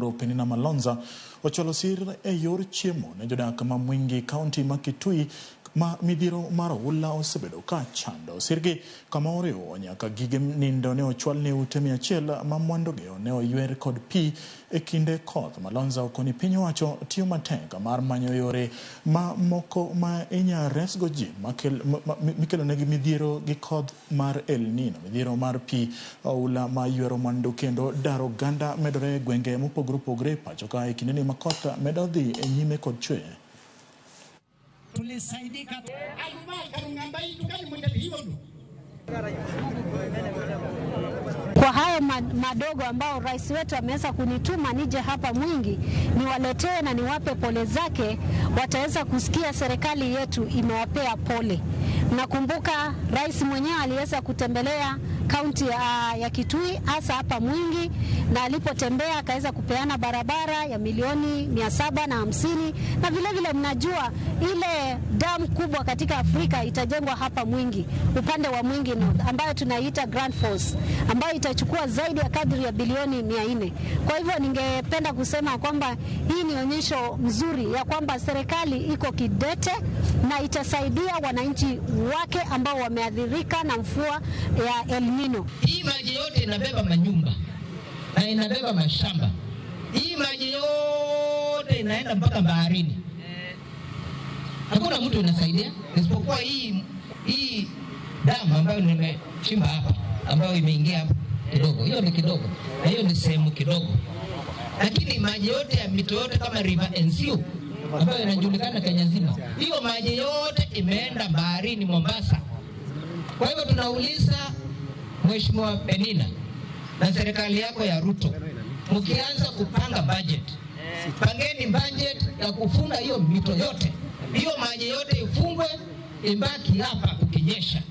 Koro Penina Malonza ochwalo sir e yor chiemo ne jodak ma Mwingi kaunti ma Kitui ma midhiero mar oula osebedo ka chando. Sirgi kama oriwo nyaka gige nindo ne ochwal ne ute 100 ma mwandugi ne oywer kod pi e kinde koth. Malonza okoni piny owacho tiyo matek mar manyo yore ma moko ma inya resgo ji mikelonegi midhiero gi koth mar El Nino. Midhiero mar pi oula ma ywero mwandu kendo daro oganda medore e gwenge mopogore opogore e pacho ka e kindeni ma koth medo dhi e nyime kod chwe. Tulisaidika. Kwa hayo madogo ambao rais wetu ameweza kunituma nije hapa Mwingi niwaletee na niwape pole zake, wataweza kusikia serikali yetu imewapea pole. Nakumbuka rais mwenyewe aliweza kutembelea kaunti ya Kitui hasa hapa Mwingi, na alipotembea akaweza kupeana barabara ya milioni 750, na vile vile mnajua ile damu kubwa katika Afrika itajengwa hapa Mwingi, upande wa Mwingi North, ambayo tunaiita Grand Falls, ambayo itachukua zaidi ya kadri ya bilioni 400. Kwa hivyo ningependa kusema kwamba hii ni onyesho mzuri ya kwamba serikali iko kidete na itasaidia wananchi wake ambao wameathirika na mvua ya El Nino. Hii maji yote inabeba manyumba na inabeba mashamba. Hii maji yote inaenda mpaka baharini. Hakuna mtu inasaidia isipokuwa hii damu ambayo nimechimba hapa, ambayo imeingia hapa kidogo. Hiyo ni kidogo na hiyo ni sehemu kidogo. Lakini maji yote ya mito yote kama River Enziu ambayo inajulikana Kenya nzima, hiyo maji yote imeenda baharini Mombasa. Kwa hivyo tunauliza Mheshimiwa Penina na serikali yako ya Ruto, mkianza kupanga budget, pangeni budget ya kufunga hiyo mito yote. Hiyo maji yote ifungwe, ibaki hapa kukinyesha.